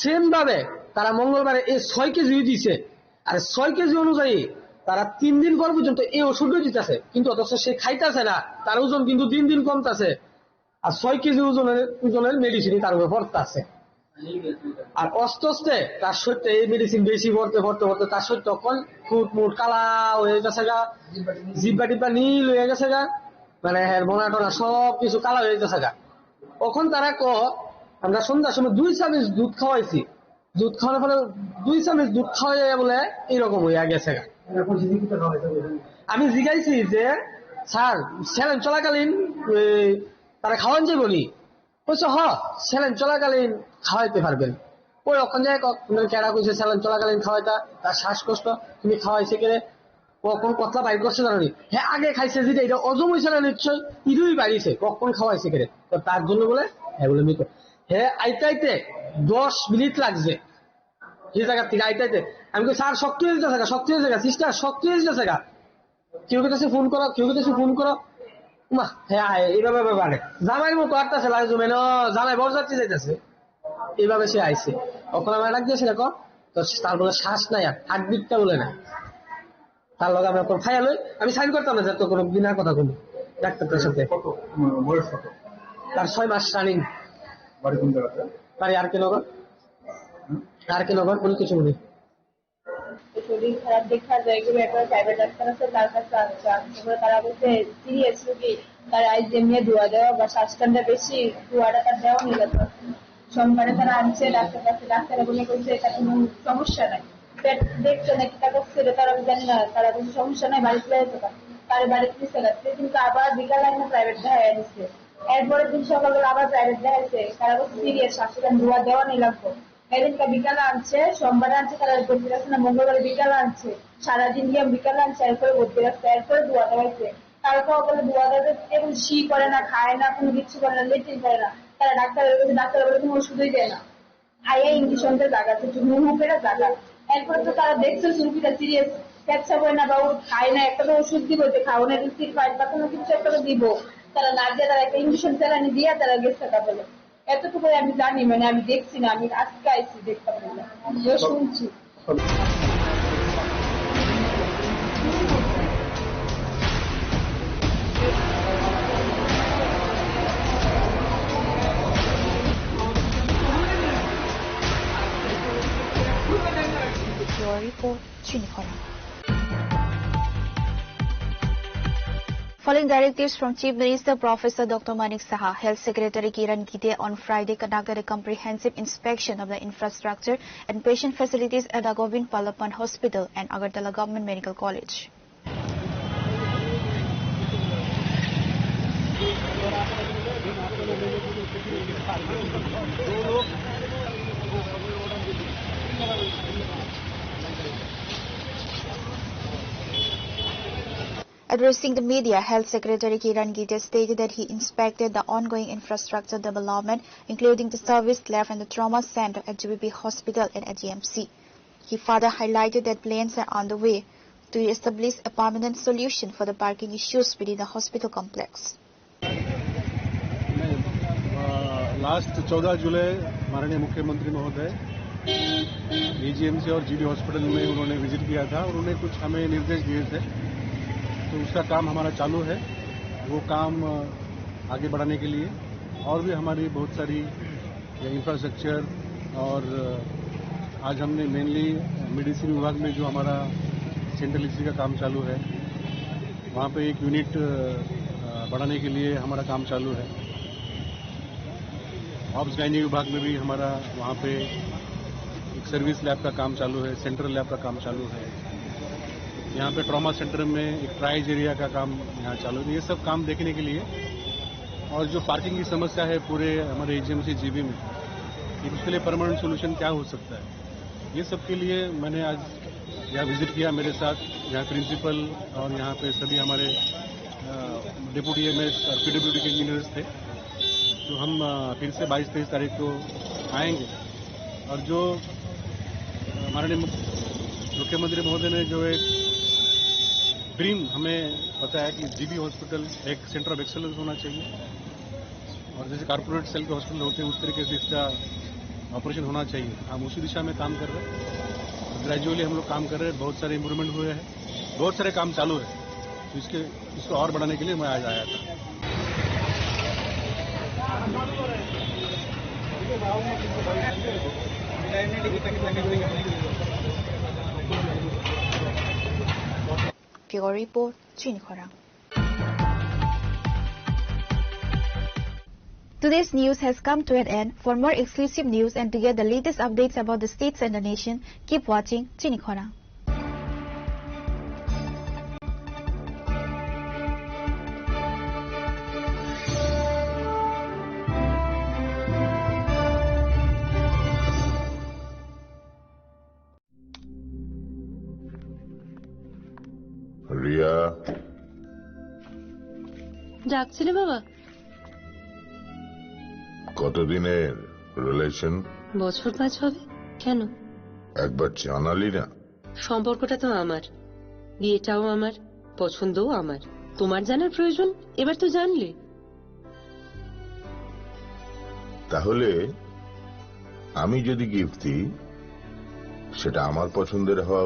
Same ভাবে তারা মঙ্গলবারে এই ছয় কেজিও দিছে। আর ছয় কেজি অনুযায়ী তারা তিন দিন পর পর্যন্ত এই ওষুধও দিতেছে, কিন্তু অথচ সে খাইতেছে না। তার ওজন কিন্তু দিন দিন কমতেছে। আর ছয় কেজি ওজনের ওজনের মেডিসিনই তার উপরে পড়তেছে। আর আস্তে আস্তে তার শরীরটা এই মেডিসিন বেশি পড়তে পড়তে পড়তে তার শরীরটা অখন ফুট মুট কালা হয়ে গেছে গা, জিব্বা টিব্বা নীল হয়ে গেছে গা, মানে হ্যাঁ, বোনা টোনা সব কিছু কালা হয়ে গেছে গা। অখন তারা ক আমরা সন্ধ্যার সময় দুই চামচ দুধ খাওয়াইছি, দুধ খাওয়ানোর পরে দুই চামচ দুধ খাওয়াইয়া বলে এইরকম হইয়া গেছে গা। আমি জিজ্ঞাসি যে স্যার, স্যালাইন চলাকালীন তারা খাওয়ান যাইব নি? কইছে, "হ, স্যালাইন চলাকালীন খাওয়াইতে পারবেন।" ওই ওখান যায় ক-, মানে কেডা কইছে স্যালাইন চলাকালীন খাওয়াইতা, তার শ্বাসকষ্ট, তুমি খাওয়াইছে কেনে? ও কোন কতলা বাইর করছে জানো নি? হ্যাঁ, আগে খাইছে যেটা, এটা হজম হইছে না নিশ্চয়, ইরুই বাড়িছে, কখন খাওয়াইছে কেনে? তো তার জন্য বলে, হ্যাঁ, বলে মৃত। হ্যাঁ, আইতে আইতে দশ মিনিট লাগছে, এই জায়গা থেকে আইতে আইতে। আমি কই, "স্যার, শক্ত হয়ে যেতেছে গা, শক্ত হয়ে যেতেছে গা, সিস্টার, শক্ত হয়ে যেতেছে গা।" কেউ কেউ ফোন করো, কেউ কেউ ফোন করো। মা, হ্যাঁ, হ্যাঁ, এইভাবে ব্যাপারে। জামাইর মতো আটটা ছেলে জমে না, জামাই বরযাত্রী যাইতেছে। এইভাবে সে আইছে। ওখানে আমার ডাক দিয়েছে, "দেখো, তো তার বলে শ্বাস নাই আর, হার্টবিটটা বলে না।" তার লগে আমি এখন ফাইল হই, আমি সাইন করতাম না, যত কোনো বিনা কথা কোনো ডাক্তারটার সাথে। কত, উম, বয়স কত? তার ছয় মাস রানিং। বাড়ি কোন জায়গাতে? বাড়ি আর কে নগর। হুম? আর কে নগর, পুলিশ কিছু বলি। শরীর খারাপ দেখা যায়, এগুলো একটা প্রাইভেট ডাক্তার আছে, তার কাছে আনছে। আনতে পরে তারা বলছে সিরিয়াস রুগী, তার আইজ এমনি দোয়া দেওয়া বা শ্বাসকান্ডা বেশি, দোয়াটা তার দেওয়া নিল তো। সোমবারে তারা আনছে ডাক্তার কাছে, ডাক্তারে বলে কইছে এটা কোনো সমস্যা নাই। পেট দেখছে না কিতা করছে এটা তারা জানি না, তারা বলছে সমস্যা নাই, বাড়িতে যাই তো। তার বাড়িতে নিছে গা। কিন্তু আবার বিকালে একটা প্রাইভেট দেখায় নিচ্ছে। এরপরের দিন সকালবেলা আবার প্রাইভেট দেখাইছে, তারা বলছে সিরিয়াস, শ্বাসকান্ডা দোয়া দেওয়া নিলাম তো। এদিনকে বিকালে আনছে, সোমবারে আনছে, তারা ভর্তি রাখছে না, মঙ্গলবারে বিকালে আনছে, সারাদিন গিয়ে বিকালে আনছে, এরপরে ভর্তি রাখছে, এরপরে দোয়া দেওয়াইছে। তারপর বলে দোয়া দেওয়াতে এবং শি করে না, খায় না, কোনো কিচ্ছু করে না, লেট্রিন করে না। তারা ডাক্তারের কাছে, ডাক্তার বলে কোনো ওষুধই দেয় না। আয়া ইঞ্জেকশনটা জায়গা, কিছু মুহু করে জায়গা। এরপর তো তারা দেখছে রুগীটা সিরিয়াস, পেচ্ছাপ হয় না বা ও খায় না, একটা তো ওষুধ দিব যে খাওয়ানোর তিন পাঁচ বা কোনো কিছু একটা তো দিব। তারা না দিয়ে তারা একটা ইঞ্জেকশন চালানি দিয়ে তারা গেছে তা বলে। এতটুকুই আমি জানি, মানে আমি দেখছি না, আমি আজকে আইছি দেখতে পারলাম, শুনছি। Bureau Report, Chini Khorang. Following directives from Chief Minister Professor Doctor Manik Saha, Health Secretary Kiran Gite on Friday conducted a comprehensive inspection of the infrastructure and patient facilities at the Govind Pallab Pant Hospital and Agartala Government Medical College. Addressing the media, Health Secretary Kiran Gite stated that he inspected the ongoing infrastructure development, including the service lab and the trauma center at G B P Hospital and at G M C. He further highlighted that plans are on the way to establish a permanent solution for the parking issues within the hospital complex. नहीं, अ, लास्ट चौदह जुलाई माननीय मुख्यमंत्री महोदय एजीएमसी और GB hospital में उन्होंने विजिट किया था और उन्होंने कुछ हमें निर्देश दिए थे, तो उसका काम हमारा चालू है। वो काम, अ, आगे बढ़ाने के लिए और भी हमारी बहुत सारी या इंफ्रास्ट्रक्चर और आज हमने मेनली मेडिसिन विभाग में जो हमारा सेंट्रल एसी का काम चालू है, वहाँ पे एक यूनिट, अ, बढ़ाने के लिए हमारा काम चालू है। ऑब्स गायनी विभाग में भी हमारा वहाँ पे एक सर्विस लैब का काम चालू है, सेंट्रल लैब का काम चालू है। यहाँ पे ट्रॉमा सेंटर में एक ट्राइज एरिया का काम यहाँ चालू है। ये सब काम देखने के लिए और जो पार्किंग की समस्या है पूरे हमारे एजीएमसी जीबी में, ये इसके लिए परमानेंट सॉल्यूशन क्या हो सकता है, ये सब के लिए मैंने आज यहाँ विजिट किया। मेरे साथ यहाँ प्रिंसिपल और यहाँ पे सभी हमारे, अ, डिप्टी एमएस और पीडब्ल्यूडी के इंजीनियर्स थे। तो हम, अ, फिर से बाईस तेईस तारीख को आएंगे और जो, अ, माननीय मुख्य-, मुख्यमंत्री महोदय ने जो एक ड्रीम हमें बताया कि जीबी हॉस्पिटल एक सेंटर ऑफ एक्सीलेंस होना चाहिए और जैसे कॉर्पोरेट सेल के हॉस्पिटल होते हैं, उस तरीके से इसका ऑपरेशन होना चाहिए। हम उसी दिशा में काम कर रहे हैं। ग्रेजुअली हम लोग काम कर रहे हैं, बहुत सारे इम्प्रूवमेंट हुए हैं, बहुत सारे काम चालू है। तो इसके, इसको और बढ़ाने के लिए मैं आज आया था। Bureau Report, Chini Khorang. Today's news has come to an end. For more exclusive news and to get the latest updates about the states and the nation, keep watching Chini Khorang. Riya. ডাকছিলে বাবা? কতদিনের রিলেশন? বছর পাঁচ হবে। কেন? একবার জানালি না। সম্পর্কটা তো আমার, বিয়েটাও আমার, পছন্দও আমার। তোমার জানার প্রয়োজন? এবার তো জানলে। তাহলে আমি যদি গিফট দিই, সেটা আমার পছন্দের হওয়া